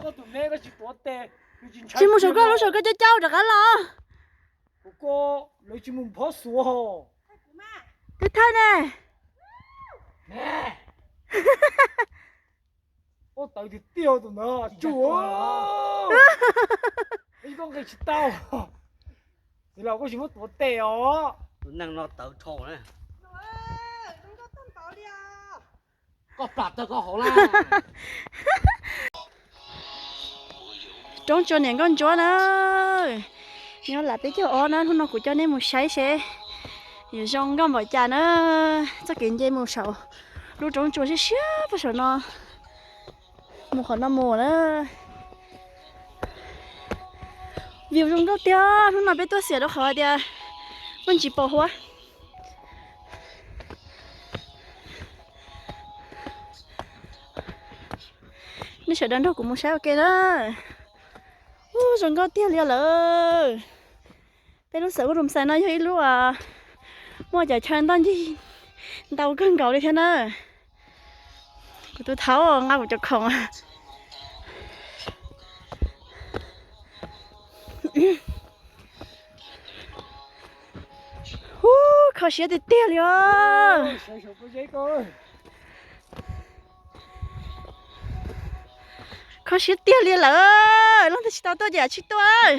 Koj tus me koj tsis tuav tes, tsis mus saum koj lub saum koj coj cauj rov qab los. Kuv ko, lawv tsis mus pov xuav. Twb thaij ne. Ua tawv tiag tiag tus ntawd tsuj. Koj nqis tsis tau. Txiv laus koj tsis muab tuav tes os. Tus neeg no tawv dhau na. Koj plam tawg koj hauv lawm. Roob tsua niam nkauj ntsuab na. Nyob lam peb caug ob na, hnub no kuv coj nej mus saib seb yuav zoo nkauj npaum cas na. Txoj kev nce mus saum lub roob tsua siab siab puag saum no, mus qhov no mus na. View zoo nkauj tiag, hnub no peb tuaj xiam rau qhov tias muaj ntsis pos huab. Nej sawv daws nrog kuv mus saib ua ke na. Ub, zoo nkauj tiag li lawm. Peb lub xeev Ub Rum Xais no yog ib lub muaj cov chaw ntoj ncig ntau kawg nkaus li thiab na. Kuv tus thaub nqa kuv cov khoom. Ub, kho siab tiag tiag li os. Kho siab tiag li lawm, leej twg tsis tau tuaj ces tsis tuaj.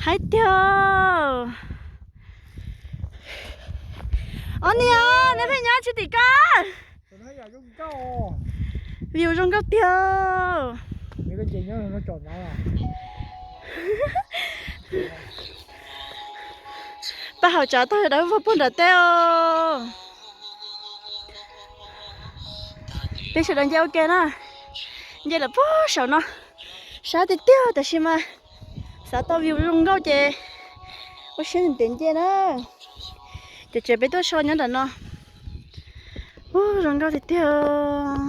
Haib tiag. Ob niam, nej pheej nyob tsis tim koj. View zoo nkauj tiag. Paj hauv tsav tag dawb vog puag nram teb os. Peb sawv daws nce ua ke na. Nce lawm puag saum no. Sab tiag tiag tab sis mas xav tau view zoo nkauj ces ua siab ntev nce na. Ces tsev peb tuaj so nyob nram no. Ub, zoo nkauj tiag tiag.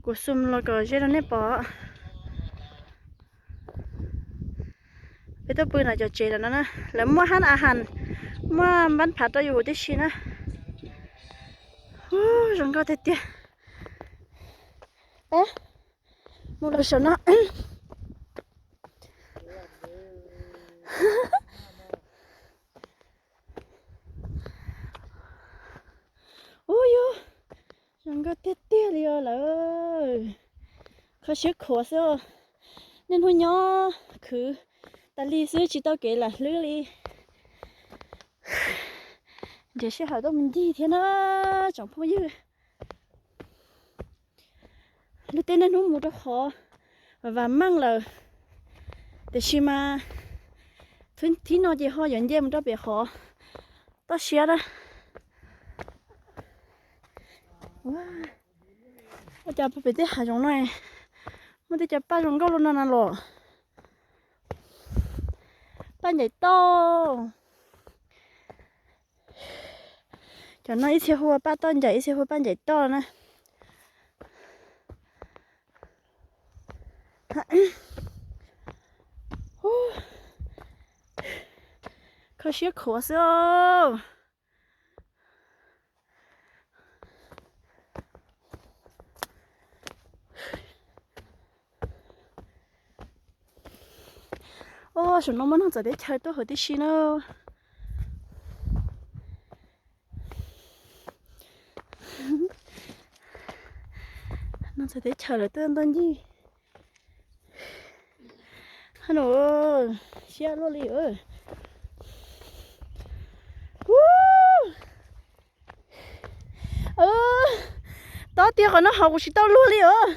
Kuv zoom los kom ze rau nej pom. Peb tuaj pw nram cov tsev nram no na, lawv muaj hab a has, muaj npab phav rau yus tib si na. Ub, zoo nkauj tiag tiag. Mus los saum no. Ub yus, zoo nkauj tiag tiag li os lawm. Kho siab khuav xwb. Niaj hnub nyob khwv tas li xwb tsis tau kev lam hlwb li. Nrhiav sij hawm tuaj mus ncig thiab na tsoom phooj ywg. Luag tej niaj hnub mus rau qhov vam meej lawm, tiam sis mas thib no ces ho yuav nce mus rau pem qhov toj siab na. Ua cas pem tej hav zoov no muaj tej cov paj zoo nkauj li no na los. Paj ncaim toj. Cov no ib txhia hu ua paj toj ncaim, ib txhia hu ua paj ncaim toj na. Kho siab khuav xwb. Ub, saum no muaj neeg txawv teb chaws tuaj huv tib si na. Neeg txawv teb chaws lawv tuaj ntoj ncig. Hab no, siab luaj li. Tob tiag qhov no hauv kuv tsis tau luag li os.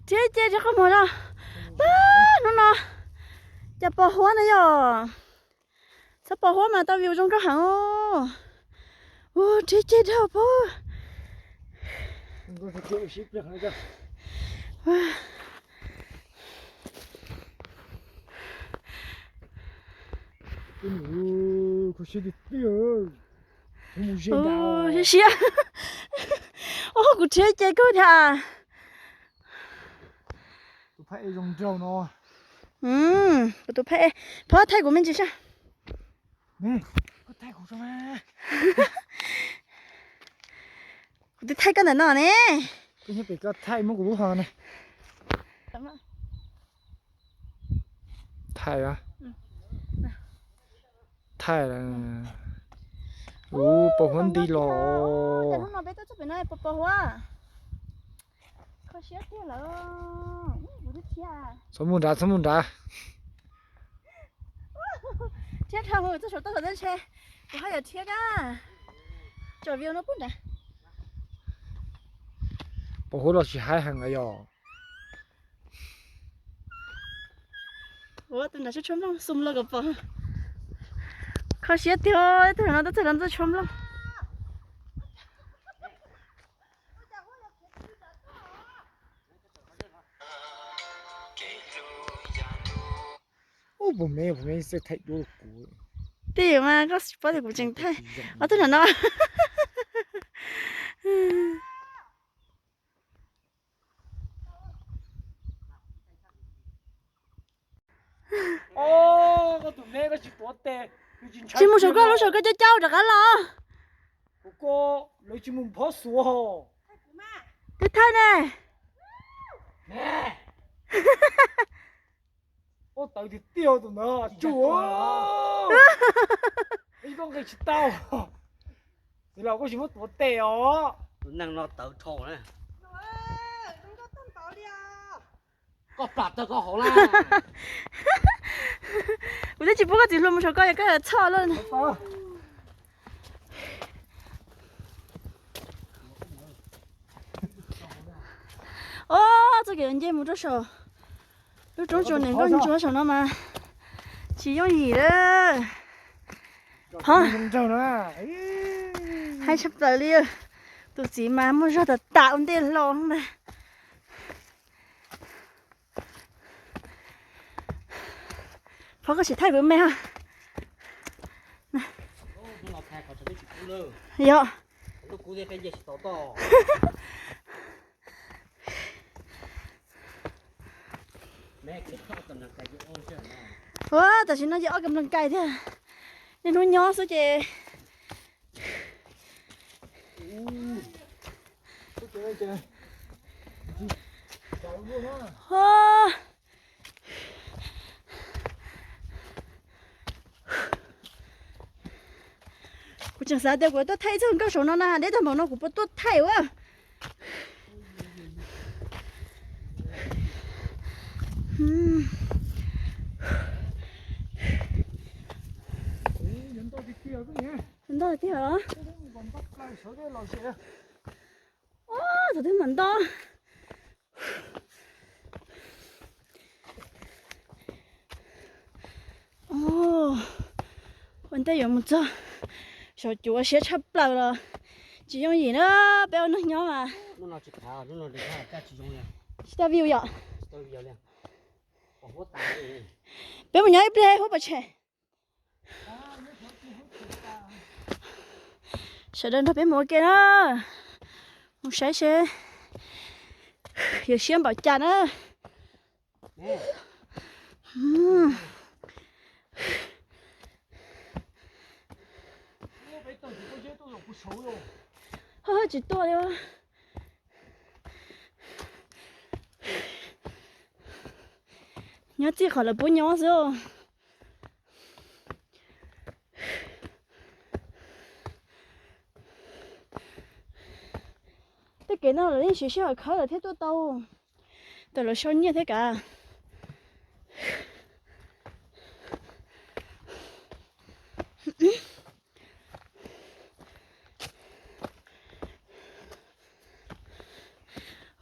Rhiab ce rau qhov muag no. Pab hnub no cas pos huab na yom. Txhob pos huab mas tau view zoo nkauj heev. Ua rhiab ce dhau pab. Siab siab. Ua kuv rhiab ce kawg thiab. Tus phab ej zoo nraug no, Kuv tus phab, phab thaij kuv me ntsis saib. Kuv twb thaij koj ntawm no ne. Koj nyob pem koj thaij muab kuv lub ho na. Thaij, thaij. Ub, pos huab nti los. Txhob mus nrad, txhob mus nrad. Thiab dhau txog saum toj thaum teb ntshe kuv haj yam thiab kab. Tsom view no pub nrad. Pos huab los tsis haib heev yog. Ua tus nrad tshuab tshuab nplooj xum los kom pom. Kho siab tiag, tus no twb txog los ntxuaj tshuab nplooj. Ub, puas me, puas me xwb thaij duab kuv. Twb yog mas koj paub tias kuv tseem thaij ob tug nrad no. Tsis mus saum koj lub, saum koj cab cab rov qab los. Lawv tsis mus pov xuav. Twb thaij ne. Ua tawv tiag tiag tus ntawd tsuj. Koj nqis tsis tau. Txiv laus koj tsis muab tuav tes os. Tus neeg no tawv dhau na. Koj plam tawg koj hauv na. Kuv twb tsis pub koj txiv hluas mus saum koj, yog koj txhoj lawm. Ob, txoj kev nce mus rau saum lub roob tsuas nees nkauj ntsuab saum no mas tsis yooj yim lawm. Hais tshaj plaws li, tus txiv mas muaj zog tas tas ua ntej hlo ntag. Phov koj sim thaij kuv me ha. Yog. Ua, tam sim no ces ob kas nploos kais thiab. Niaj hnub nyob xwb ces Kuv tseem xav tias kuv tuaj thaij ib txoj nkauj saum no na, deb tag npaum no kuv puas tuaj thaij ua. Ntog tiag os. Ua, thaum twg mam ntog. Ua ntej yuav mus txog saum cuav siab tshaj plaws los tsis yooj yim na, peb ua neeg nyob mas. Tsis tau view yom. Peb mus nyob ib pliag huab pov tshem. Sawv daws nrog peb mus ua ke na, mus saib seb yuav siab npaum cas na. Tsis tuaj li. Nyob txij qhov lawv pub nyob xwb. Tej kev no lawv yeej siv sij hawm khawb lawm thiaj tuaj tau. Tam lawv sau nyiaj thiab kav.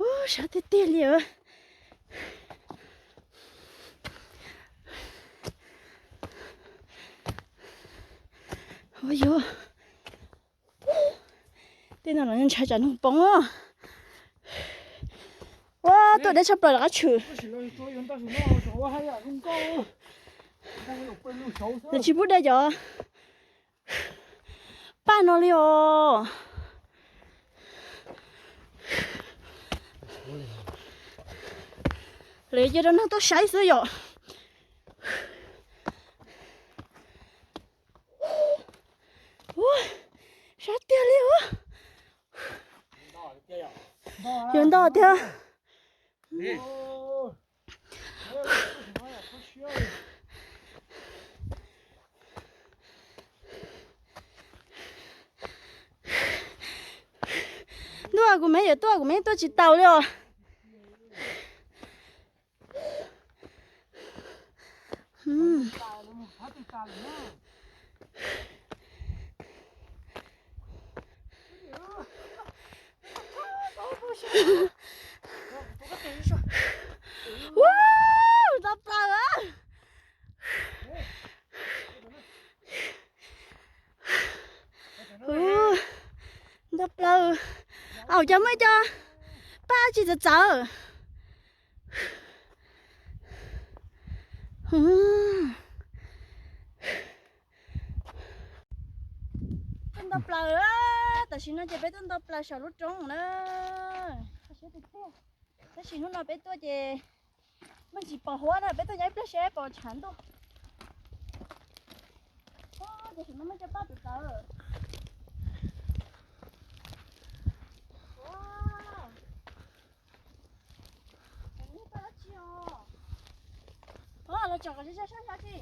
Ub, sab tiag tiag li. Ua yuav tej no los ntshai tsam nws poob. Ua tuaj deb tshaj plaws lawm qab tshwm. Lawv tsis pub de cov paj no li os. Lawv cia rau neeg tuaj saib xwb yom. Yuav ntog thiab. Ntuj, kuv me yuav tuaj kuv me tuaj tsis taus li os. Ntau plaws. Ntau plaws. Au, cas muaj ib co paj tsis txawv txawv. Tuaj ntau plaws, tam sim no ces peb tuaj ntau plaws saum lub roob na. Tab sis hnub no peb tuaj ces muaj tsis pom huab na, peb tuaj nyob ib pliag seb pom tshav ntuj. Ces saum no muaj cov paj txawv txawv. Los tsom kom ze ze sab ntsa tsi.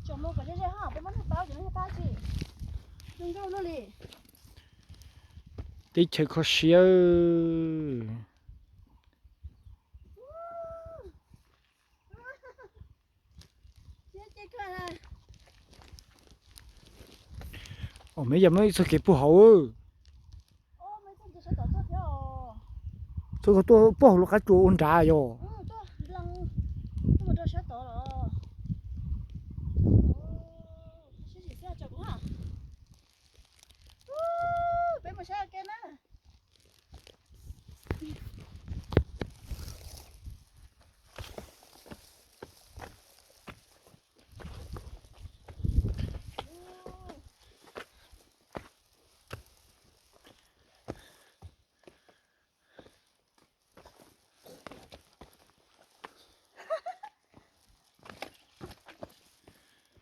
Tsom mus kom ze ze ho peb muab nug paub cov no yog paj tsi. Zoo nkauj luaj li. Teb chaws kho siab. Os, me yam muaj ib txoj kev puag hauv. Txoj kev tuaj puag hauv lub qab tsua ua nrad yog.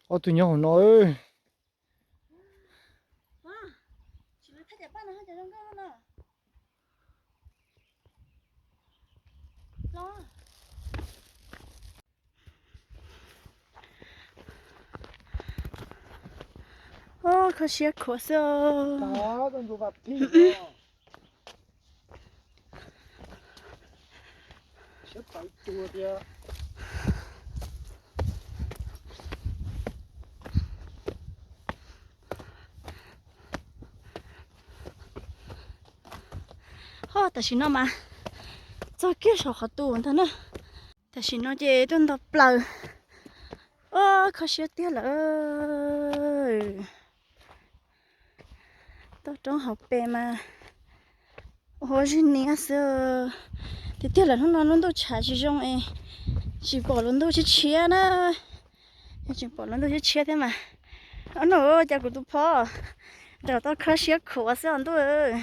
Ob tug nyob hauv no. Kho siab khuav xwb. Ho tam sim no mas txog kiag saum qhov tus ntag na. Tam sim no ces tuaj nto plaws. Kho siab tiag lawm. Toj roob hauv pes mas ua zig niab xwb. Tiag tiag lawm hnub no lub ntuj tshav tsis zoo es tsis pom lub ntuj tshiab tshiab na. Tsis pom lub ntuj tshiab tshiab thiab mas. Ob no cas kuv tus phov nram tau kho siab khuav xwb os ntuj.